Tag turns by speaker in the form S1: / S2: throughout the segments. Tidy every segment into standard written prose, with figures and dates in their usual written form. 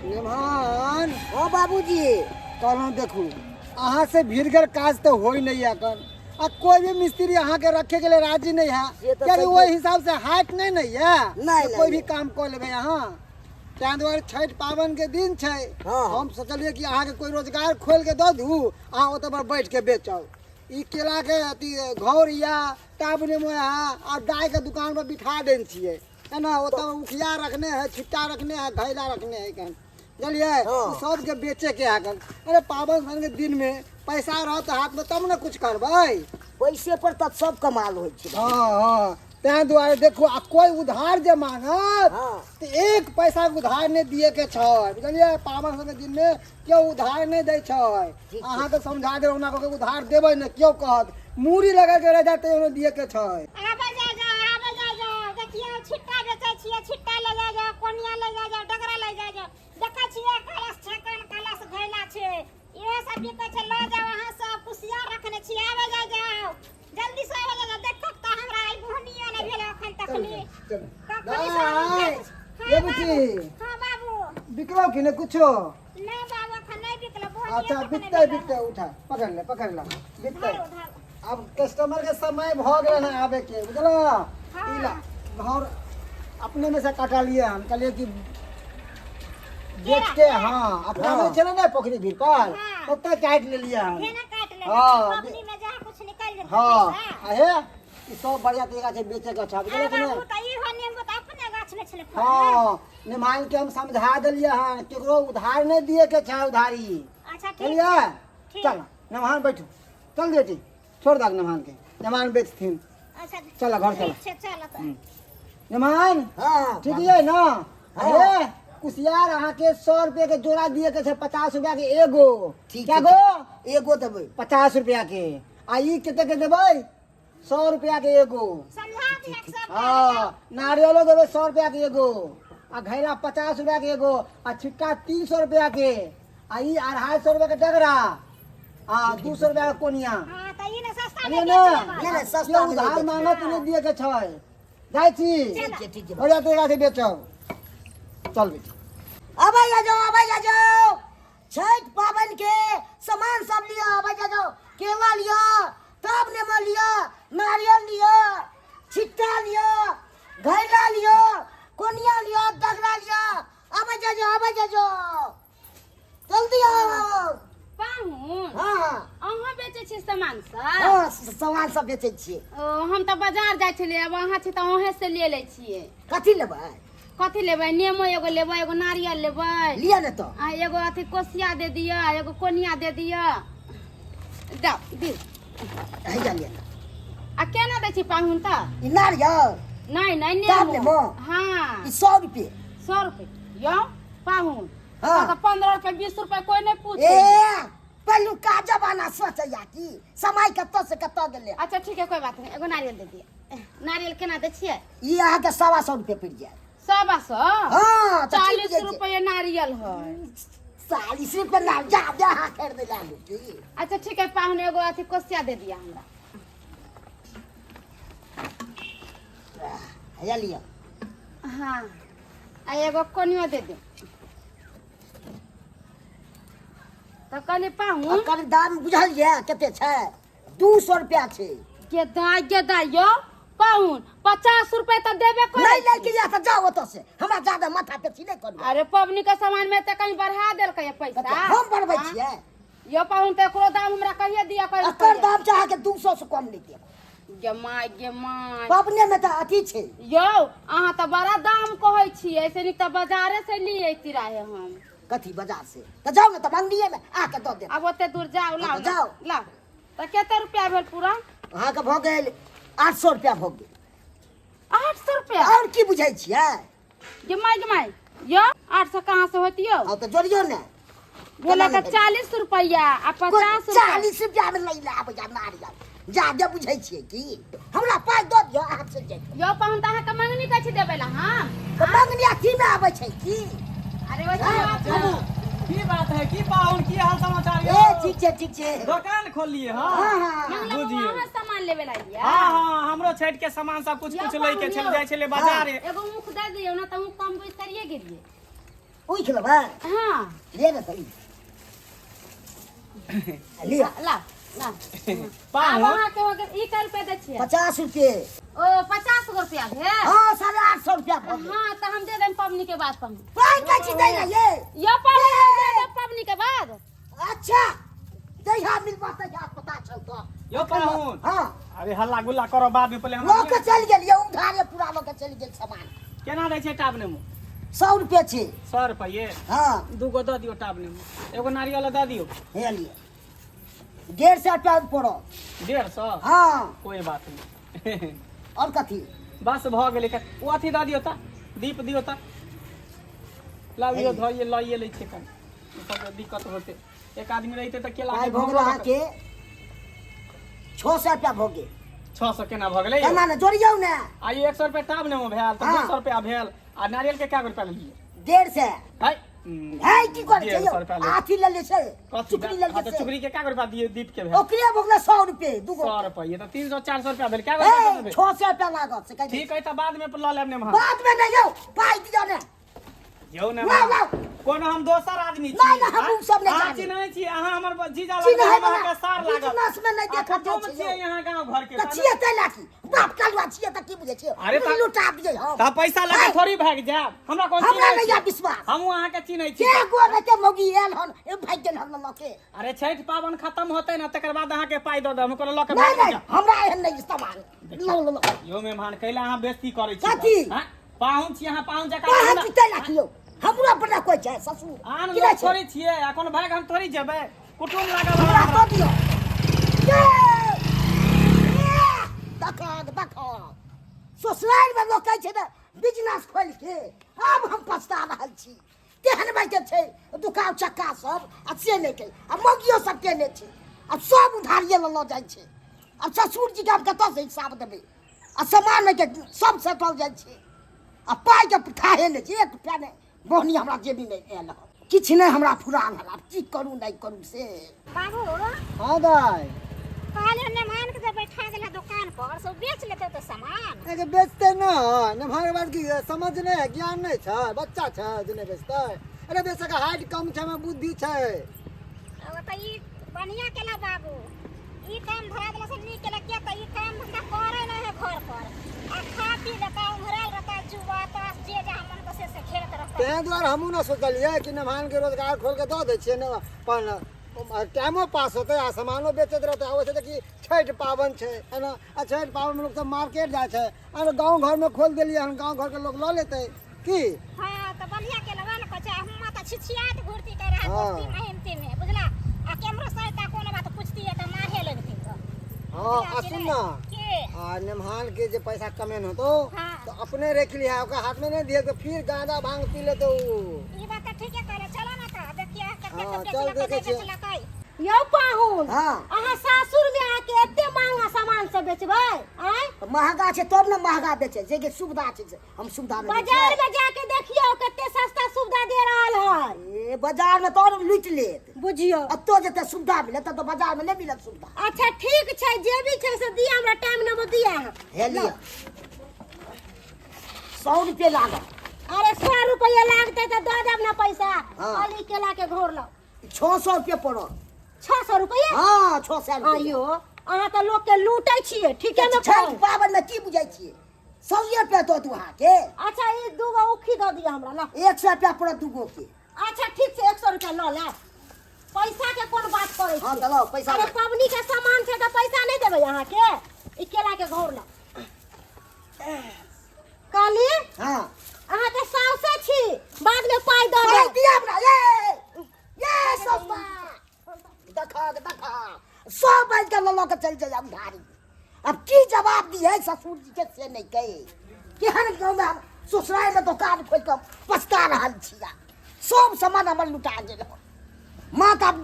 S1: निभान।
S2: ओ बाबूजी।
S1: कहलहुँ देखू, अहाँ से भीड़गर काज तऽ होइ नहीं है एखन, आ कोई भी मिस्त्री अहाँ के रखे के लिए राजी नहीं है,
S2: से तऽ
S1: कियाकि
S2: सही।
S1: ओहि हिसाब से हाइट नहीं नहीं है।
S2: नहीं,
S1: कि
S2: नहीं,
S1: कोई भी
S2: नहीं।
S1: काम कऽ लेबै अहाँ। ताहि दुआरे छठि पाबनि के दिन छै।
S2: हाँ।
S1: हम सोचलियै कि अहाँके कोई रोजगार खोलि के दऽ दू, अहाँ ओतऽ पर बैठ के बेचब। ई केला के अथी घौर या टाब नेमो अहाँ आ दाइ के दुकान पर बिठा देने छियै, है ना? ओतऽ उखिया रखने है, छिट्टा रखने है, घैला रखने है कन, बुझलियै?
S2: हाँ।
S1: ओ सबके बेचे के है कन। अरे पाबनि सन के दिन में पैसा रहत हाथ में तब ने कुछ करबै।
S2: पैसे पर तऽ सब कमाल होइ छै।
S1: हाँ हाँ, ताहि दुआरे देखू, आ कोई उधार जे मांगत
S2: हाँ।
S1: तऽ एक पैसा के उधार नहि दिए के छै, बुझलियै? पाबनि सन के दिन में केओ उधार नहि दै छै।
S2: ठीक छै।
S1: अहाँके समझा देब, ओना कऽ के उधार देबै ने, केओ कहत मूड़ी लगा के रहि जाए तैयो नहि दिए के छै।
S3: आबै जाय जाओ, आबै जाय जाओ। देखियौ, छिट्टा बेचै छियै, छिट्टा ले जाय जाओ, कोनिया ले जाय जाओ, डगरा ले जाय जाओ। देखै छियै कलश छै, कोन कलश घैला छै, इहो सब बिकै छै। लऽ जाओ अहाँ सब। कुसियार रखने छियै, आबै जाय जाओ, जल्दी से आबै जाय जाओ। देखो तऽ हमरा ई बोहनियो नहि भेल एखन तखनी।
S1: चलू।
S3: कखनी से आबै
S1: दाइ,
S3: जाय।
S1: ये
S3: हाँ
S1: बुच्ची।
S3: बाबू, हाँ बाबू।
S1: बिकलौ कि नहि कुछो?
S3: नहि बाबू, एखन नहि बिकलो बोहनियो।
S1: अच्छा।
S3: तक नहि
S1: बिकतै।
S3: भेल।
S1: बिकतै, उठा, पकड़ ले, पकड़ ले, बिकतै।
S3: धरो, धरो।
S1: अब कस्टमर के समय भऽ गेल हन आबे के, बुझल?
S3: हाँ।
S1: ई ला घर अपने में से कटलिए हन, कहलिए कि बेच के। हाँ, अपना में छलै ने पोखरी भीड़ पर।
S3: हाँ।
S1: ओतऽ काटि लेलिए हन।
S3: फेना काटि लेबै।
S1: हाँ।
S3: पबनी में जहाँ कुछ निकलि जेतै
S1: हाँ।
S3: पैसा।
S1: आ हे, ई सब बढ़िया तरीका से बेचे के छै, बुझल
S3: आ
S1: कि नहि?
S3: बाबू, तऽ इहो नेबो तऽ अपने गाछ में छलै फड़ल।
S1: हाँ, निमान के हम समझा देलिए हन, केकरो उधार नहीं दिए के छै उधारी।
S3: अच्छा, ठीक।
S1: बुझलिए?
S3: ठीक।
S1: चल नमहान, बैठू। चल बेटी, छोड़ दाग नमहान के, नमहान बेचथिन।
S3: अच्छा।
S1: चल घर चल।
S3: ठीक छै, चल तऽ।
S1: नमहान।
S2: हाँ।
S1: ठीक है ना?
S2: हाँ।
S1: अरे कुसियार अहाँ के 100 रुपये के जोड़ा दिए के छै, 50 रुपया के एगो।
S2: ठीक
S1: क्या
S2: छै।
S1: गो?
S2: एगो देबै।
S1: 50 रुपया के। आ ई कते के देबै? 100 रुपया के एगो।
S3: समझा दियक सब।
S1: हाँ, नारियलो देबै 100 रुपया के एगो, आ घैला 50 रुपया के एगो, आ छिट्टा 300 रुपया के, आ ई 250 रुपया के डगरा, आ 200 रुपया के कोनिया।
S3: हाँ, तऽ ई ने सस्ता
S1: बुझलियै
S3: में
S1: ने?
S3: बेच लेबै।
S2: नहि, नहि, सस्ता
S1: केओ
S2: में
S1: उधार
S2: नहि बेचबै।
S1: मांगत नहि दिए के छै। जाइ छी।
S2: ठीक छै, ठीक छै।
S1: बढ़िया तरीका से बेचब। चल बेटी।
S2: अबै आ जाओ, अबै आ जाओ। छठि पाबनि के सामान सब लिअ, अबै आ जाओ। केला लिअ, तब नेमो लिअ, नारियल लिअ, छिट्टा लिअ, घैला लिअ, कोनिया लिअ, डगरा लिअ। अबै जा जाओ, अबै जा जाओ, जल्दी आओ।
S4: पाहुन।
S2: हाँ।
S4: अहाँ बेचै छियै सामान सब?
S2: हाँ, सामान सब बेचै छियै।
S4: ओ, हम तऽ बाजार जाइ छलियै, आब अहाँ छी तऽ अहें से ले लै छियै।
S2: कथी लेबै?
S4: कथी लेबै? नेमो एगो लेबै, एगो नारियल लेबै।
S2: लिअ ने तऽ।
S4: आ एगो अथी कोसिया दे दिअ, एगो कोनिया दे दिअ। दऽ दियौ।
S2: हैया लिअ ने।
S4: आ केना दै छी पाहुन तऽ?
S2: ई नारियल?
S4: नहि नहि,
S2: तब
S4: नेमो।
S2: नेमो?
S4: हाँ।
S2: ई 100 रुपये।
S4: 100 रुपये यौ पाहुन?
S2: हाँ।
S4: तऽ 15 रुपये 20 रुपये कोई नहि पूछे।
S2: ए, पहिलुका जमाना सोचैया कि समय कतऽ से कतऽ गेलै।
S4: अच्छा ठीक है, कोई बात नहीं। एगो नारियल दे दिअ। नारियल केना दै छियै?
S2: ई अहाँके 125 रुपये पड़ि जायत।
S4: 125?
S2: हाँ, तऽ की
S4: 40
S2: बुझै छियै?
S4: रुपये नारियल है।
S2: 40 रुपये नारियल जा जा अहाँ खरीदै लए आलू की।
S4: अच्छा ठीक है पाहुन, एगो अथी कोसिया दे दिअ हमरा।
S2: हैया लिअ।
S4: हाँ, आ एगो कोनियो दे दे। तऽ कहली पाहुन,
S2: एकर दाम बुझल यऽ कते छै? 200 रुपया छै।
S4: गे दाइ, गे दाइ, यौ पाहुन, 50 रुपये तऽ देबे करै
S2: नहि
S4: छी।
S2: लैके यऽ तऽ जाउ ओतऽ से, हमरा जादा माथा पेची नहि करू।
S4: अरे पबनी के सामान में तऽ कहीं बढ़ा देलकै ये पैसा।
S2: कते? हम बढ़बै
S4: हाँ?
S2: छियै?
S4: यौ पाहुन, तऽ एकरो दाम हमरा कहिए दिअ कहि।
S2: एकर दाम छै अहाँके 200 से कम नहि देब।
S4: गे माय, गे माय।
S2: पबने में तऽ अथी छै।
S4: यौ, अहाँ तऽ बड़ा दाम कहै छियै, ऐसे नीक तऽ बाजारे से ली अइती रहे हम।
S2: कथी बाजार से? तऽ जाउ ने तऽ मंगनीये में आके दऽ देब।
S4: आब ओते दूर जाउ? लाउ।
S2: तऽ जाउ।
S4: लाउ तऽ कते रुपया भेल पूरा?
S2: अहाँके भऽ गेल 800 रुपया भऽ गेल।
S4: 800 रुपया?
S2: आओर की बुझै छियै?
S4: गे माय, गे माय, यौ 800 कहाँ से होत यौ?
S2: आब तऽ जोड़ियौ ने।
S4: भेलै
S2: केना
S4: तऽ
S2: नहि?
S4: 40 रुपया आ 50 रुपया।
S2: 40 रुपया में लै लए आबैया नारियल, जादे बुझै छियै की? हमरा पाइ दऽ दिअ, अहाँ चलि जाइब।
S4: यौ पाहुन, तऽ अहाँके मंगनी कहै छी देबै लए हम?
S2: तऽ मंगनी अथी मे आबै छै की?
S4: अरे वैसे बात
S2: चलू।
S5: की बात है की पाहुन, की हाल समाचार
S2: ए
S5: यौ?
S2: ठीक छै, ठीक छै।
S5: दोकान खोललिए? हाँ।
S2: हाँ हाँ।
S4: मंगला बाबा,
S5: बुझियौ।
S4: अहाँ सामान लेबै लए एलियै?
S5: हाँ हाँ, हमरो छठि के सामान सब कुछ
S4: यौ
S5: कुछ लै के
S4: पाहुन
S5: छल,
S4: यौ।
S5: जाइ छलै बाजार।
S4: एगो ऊख दऽ दियौ ने तऽ ऊख कम बिसरिये गेलियै।
S2: उख लेबै
S4: हाँ
S2: ले ने तनी लिअ
S4: ला ला आब
S5: पाहुन
S4: अहाँके हो गेल ई कै रुपया दै छियै
S2: 50 रुपये
S4: ओ 50 गो रुपया भेल
S2: हाँ 850 रुपया भऽ गेल
S4: हाँ तऽ हम दे देब पबनी के बाद पबनी
S2: पाइ कैची दै ने ये
S4: यो पाहुन हम दे देब पबनी के बाद
S2: अच्छा जहिया मिलबा तहिया पता चलतो
S5: यो पाहुन
S2: हाँ
S5: अरे हल्ला गुल्ला करो बाद में पहिले
S2: लऽ
S5: हमरा
S2: के चलि गेल ये उधारे पूरा लऽ के चलि गेल सामान
S5: केना दै छै टाब नेमो
S2: 100 रुपये छै
S5: 100 रुपये
S2: हाँ
S5: दूगो दऽ दियौ टाब नेमो एगो नारियल दऽ दियौ
S2: हे लिअ 150 रुपया पड़त
S5: 150
S2: हाँ
S5: कोई बात नहीं
S2: और कथी
S5: बस भऽ गेलै ओ अथी दऽ दियौ तऽ दीप दियौ तऽ लाबियौ धोइए लइए लै छियै कनि ई सब दिक्कत होतै एक आदमी रहितै तऽ केला
S2: पाइ भऽ गेल अहाँके 600 रुपया भऽ गेल
S5: 600 केना भऽ गेलै
S2: केना ने जोड़ियौ ने
S5: आ ई 100 रुपया टाब नेमो भेल तऽ
S2: हाँ।
S5: 200 रुपया भेल आ नारियल के कए रुपया लेलियै
S2: 150
S5: है
S2: है की करै छै
S5: 150
S2: यौ
S5: रुपया ले
S2: अथी लेले छै
S5: कथी
S2: चुकरी
S5: हाँ,
S2: लेले
S5: तऽ
S2: छै
S5: चुकरी के कए रुपया दिए दीप के भेल
S2: ओकरे भऽ गेलै 100 रुपये दूगो
S5: 100 रुपये तऽ 300 400 रुपया भेल कए
S2: हे
S5: रुपया देबै
S2: 600 रुपया लागत से कहि
S5: ठीक है तऽ बाद में लऽ लेब नेमहा
S2: बाद में नहि यौ पाइ दियौ ने
S5: यौ ने
S2: लाउ लाउ
S5: कोनो हम दोसर आदमी छी
S2: नहि, नहि, हम
S5: आँय?
S2: उ सब नहि
S5: अहाँ
S2: जानी।
S5: चिन्है छी अहाँ हमर जीजा
S2: चिन्है
S5: लागब हम
S2: बला
S5: अहाँके सार लागब
S2: बिजनेस में नहि
S5: आ
S2: देखल
S5: कुटुम्ब
S2: जाइ छै
S5: छियै
S2: यौ।
S5: यहाँ गाँव घर के
S2: तऽ छियै तै लागी बाप कलुआ छियै तऽ की बुझै छियै
S5: अरे तऽ-
S2: लुटा दियै हम
S5: तऽ पैसा लगा
S2: है।
S5: थोड़ी भागि जायब हमरा कोन
S2: हमरा
S5: चिन्है
S2: नहि
S5: छी?
S2: यऽ विश्वास
S5: हमहूँ अहाँके चिन्है छी
S2: के गो के मौगी आयल हन ए भागि गेल हन लऽ के
S5: अरे छठि पाबनि खतम होतै ने तकर बाद अहाँके पाइ दऽ देब हम कोनो लऽ के
S2: नहि
S5: भागि
S2: नहि
S5: जायब
S2: हमरा एहन नहि सामान लौ लौ लौ
S5: यौ मेहमान कैला अहाँ बेइज्जती करै छी
S2: कथी?
S5: आँय? पाहुन छी अहाँ पाहुन जकाँ
S2: पाहुन
S5: रहू
S2: छी
S5: ने।
S2: तै लाखियौ हमरो अपना कोइ छै ससुर
S5: आन
S2: की
S5: लोक
S2: नहि छै
S5: थोड़ी छियै आ कोनो भाग हम थोड़ी जेबै कुटुम लागल
S2: हमरा
S5: हमरा
S2: दऽ दियौ ये! ये! देखऽ देखऽ ससुरारिमे लोक कहै छै ने बिजनेस खोलि के आब हम पछता रहल छी तेहन बैठे छै दुकान चक्का सब आ से नहि के आ मौगियो सब केने छै आ सब उधारिये लऽ लऽ जाइ छै आ ससुर जीके हम कतऽसँ हिसाब देबै आ सामान के सब सटल जाइ छै आ पाइके ठाहे नहि छै एक रुपया नहि बोहनी हमरा जेबी नहि आयल हँ किछु नहि हमरा फुराल हन आब की करू नहि करू से
S3: बाबू
S1: हाँ दाई
S3: कहलियै मेहमान के जे बैठा देला दुकान पर से ओ बेच लेतै तऽ सामान
S1: एके बेचते न नमहर के बाद की समझ नहि है ज्ञान नहि छै बच्चा छै जे नहि बेचतै अरे बेचै के हाइट कम छै हमरा बुद्धि छै
S3: ओ तऽ ई बढ़िआँ केला बाबू ई काम धरा देला से नीक केला किया तऽ ई काम धंधा करे नहि है घर पर आ खा पी लेता उम्हराल रहता जुआ ताश जे जहाँ मन बसे से खेलत रहता
S1: ताहि दुआरे हमहूँ ने सोचलियै कि नमहान के रोजगार खोल के दऽ दै छियै ने अपन टाइमो पास होतै आ सामानो बेचैत रहतै आ ओहिसँ कि छठि पाबनि छै है ने आ छठि पाबनिमे लोक सब मार्केट जाइ छै आ गाँव घरमे खोलि देलियै हन गाँव घरके लोक लऽ लेतै की
S3: हाँ तऽ बढ़िया केला वएह ने कहै छै हुआँ तऽ छिछियात घुरती के रहा
S1: हाँ।
S3: दोस्ती महिमती में बुझला आ केमरो सहिता कोनो बात पूछती तऽ मारे लगती तऽ
S1: हाँ आ सुन ना
S3: के
S1: आ नेमहान के जे पैसा कमेन होतो
S3: हाँ।
S1: तो अपने रख लिहा ओकरा हाथ में नहीं दिए तो फिर गांजा भांग पी लेते उ
S3: ई बात तऽ ठीके कहले चलो ना तऽ देखिए कते
S1: हाँ,
S3: के
S1: चल
S3: बेचलकै
S1: देखै
S3: नहि
S1: छियै।
S3: बेचलकै
S4: यौ पाहुन
S2: हाँ।
S4: अहाँ सासुर में आके एते महंगा सामान सब बेचबै आँय
S2: तऽ महगा छै तब ने महगा बेचै छै जे सुविधा छै से हम सुविधा नहि दै
S4: बाजार में जाके देखियौ कते सस्ता सुविधा दे रहल है
S2: छियै। ए बाजार में तऽ आओर लूटि लेत
S4: बुझियौ
S2: एतऽ जते सुविधा मिलत ततऽ बाजार में नहि मिलत सुविधा
S4: अच्छा ठीक छै जे भी छै से दिअ हमरा टाइम नंबर दिअ अहाँ
S2: हे लिअ 100 रुपये लागत
S4: अरे 100 रुपया लागतै तऽ दऽ देब ना पैसा
S2: हाँ।
S4: खाली केला के घोर लाउ
S2: 600 रुपये पड़त
S4: 600 रुपया
S2: हाँ 600 रुपये
S4: आइयो अहाँ तऽ लोक के लूटै छियै ठीके में
S2: छठि पाबनि में की बुझै छियै 100 रुपया दऽ दू अहाँके
S4: अच्छा ई दूगो उखी दऽ दिअ हमरा ला
S2: 100 रुपया पड़त दूगो के
S4: अच्छा ठीक छै 100 रुपया लऽ ले पैसा के कोन बात करै
S2: हाँ
S4: छी
S2: तऽ लाउ पैसा
S4: अरे पबनी के सामान छै तऽ पैसा नहि देबै अहाँके ई केला के घौर ला कहली
S2: हाँ
S4: अहाँ के साउसे छी बाद में पाइ दऽ
S2: पाइ
S4: देब
S2: दिअ हमरा ये ये सस्ता देखा देखा सब बाजि के लऽ लऽ के चलि जाइए उधारी अब की जवाब दिए ससुर जी के से नहीं कहे केहन गाँव में हम ससुराल में दुकान खोल के पछता रहल छिया सब सामान हमर लुटा गेल हन माँ तऽ आब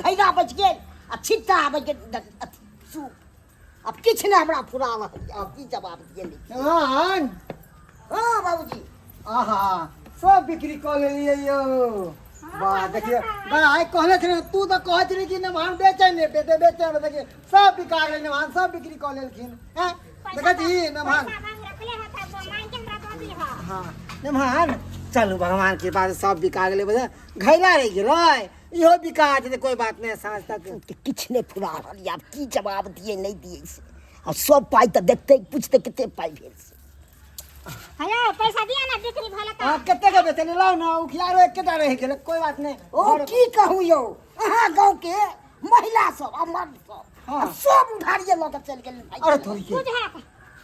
S2: घैला बचि गेल आ छिट्टा आबि गेल अथी सूप आब किछु नहि हमरा फुरा रहल यऽ आब की जवाब दिए
S1: नमहान
S2: हाँ बाबूजी
S1: आहा सब बिक्री कऽ लेलियै यौ वाह देखियौ बड़ा आइ कहने छलै तू तऽ कहै छली कि नमहान बेचै नहि बेचै बेचै नहि देखियौ सब बिका गेलै नमहान सब बिक्री कऽ लेलखिन हैं देखै छी नमहान
S3: पैसा मांग रखले हता मांग के हमरा दऽ दीह
S1: हाँ नमहान चलू भगवान कृपा से सब बिका गेलै, बुझल घैला रहि गेलै, इहो बिका जेतै, कोई बात नहि साँझ तक।
S2: के किछु नहि फुरा रहल यऽ, आब की जवाब दियै नहि दियै से। आ सब पाइ तऽ देखतै पूछतै कते पाइ भेल से।
S3: हेलो पैसा दिया ना, बिक्री भला त।
S1: अहाँ कते के बेचलियै? लाउ ने, उखियारो एकेटा रहि गेलै, कोई बात नहि।
S2: ओ की कहू यौ, अहाँ गाँव के महिला सब आ मर्द सब आ सब उधारिये लऽ के चलि गेल भाइ।
S1: अरे थोड़ी के
S3: बुझा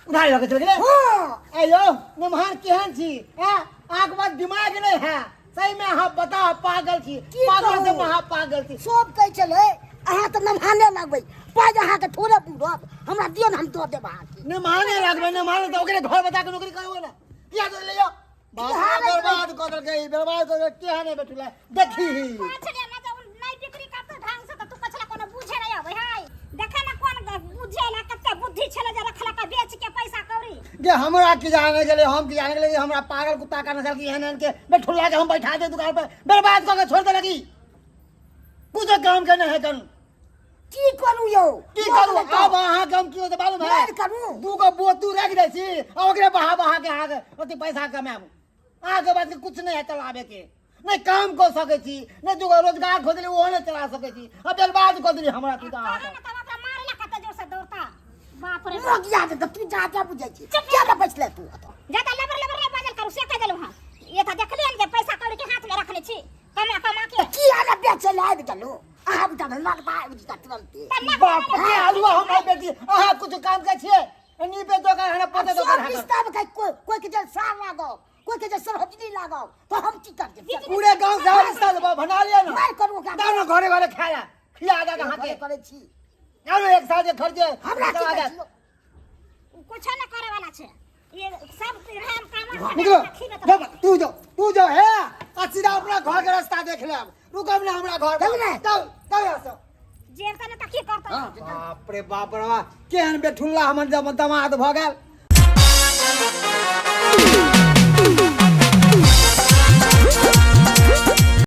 S1: उधारी लऽ के चलि गेलै?
S2: हँ।
S1: आयो नमहर केहन छी हैं? अहाँके पास दिमाग नहि है सही में, अहाँ बताओ पागल छी,
S2: की
S1: पागल से
S2: कहू?
S1: महा पागल छी।
S2: सब कहै छलै अहाँ तऽ नमहाने लगबै, पाइ अहाँके थोड़े बुझत, हमरा दियौ ने हम दऽ देब अहाँके।
S1: नमहाने लगबै, नमहाने तऽ ओकरे घर बता के नौकरी करबै ने, किया दऽ देलियै यौ? बाप
S2: किया
S1: रे,
S2: नहि
S1: बर्बाद कऽ देलकै, ई बर्बाद कऽ देलकै, केहन है बेटुला देखी।
S3: पछले ना जब नहीं बिक्री करतो ढंग से त तू पछला कोनो बुझे नहीं आवे है। देखे ना कोन बुझे ला, कते बुद्धि छले जे रखला का बेच के पैसा कौड़ी।
S1: जे हमरा की जाने गेलै, हम की जाने गेलै, हमरा पागल कुत्ता का नस्ल की एहन एहन के बेठुल्ला के हम बैठा दे दुकान पर, बर्बाद कऽ के छोड़ देलक ई। कुछ काम के नहीं है कन।
S2: की करू यौ?
S1: की करू आब अहाँके हम की होतै मालूम है?
S2: मारि करू।
S1: दू गो बोतू राखि दै छी आ ओकरे बहा बहा के अहाँके ओते पैसा कमायब। अहाँके बात के कुछ नहीं है चलाबे के, नहीं काम कऽ सकै छी, नहीं दूगो रोजगार खोजली ओहो नहीं चला सकै छी, आ बर्बाद कऽ देली हमरा तू तऽ
S3: कहा
S1: अहाँके।
S3: ना तब ओकरा मारे ला कते जोर से दौड़ता, बाप रे।
S2: मोगिया के तऽ तू जा जा बुझै छी, किया ने बैसले तू ओतऽ?
S3: ज्यादा लबर लबर नहीं बाजल करू से कह देलहुँ हम। ये तऽ देखलियै ने जे पैसा कौड़ी के हाथ में रखने छी कमा कमा के।
S2: तऽ किया ने बेचै लए आबि गेलहुँ? अहाँ बुझा नगदा आबि जेता तुरन्ते।
S3: तऽ नगदा
S1: बाप रे हलुआ हमरा बेटी, अहाँ कुछ काम के छियै? नीपे दोकान हमरा पते दोकान
S2: सब
S1: है।
S2: रिश्ता में कोई कोई के जे सार लागो, कोई के जे सरहजनी लागो, तो हम की कर देब?
S1: पूरे गांव से हर रिश्ता लेबो, बना लिया ना।
S2: मार करू ओकरा।
S1: दानो घरे घरे खाया खिया दा कहाँ के
S2: करे छी
S1: आरो एक साल जे खर्चे
S2: हमरा की
S1: चला
S2: कहै
S1: जात।
S2: छी?
S3: कुछ न करे वाला छे ये सब राम काम।
S1: निकलो जाओ, तू जो तू जो है आ सीधा अपना घर के रास्ता देख ले, अब रुकब ना हमरा घर पर।
S2: चल रे।
S1: चल चल यहाँ से।
S3: जेब त न त की करतै?
S1: बाप रे बाप रे, केहन बेठुल्ला हमर दमाद भऽ गेल।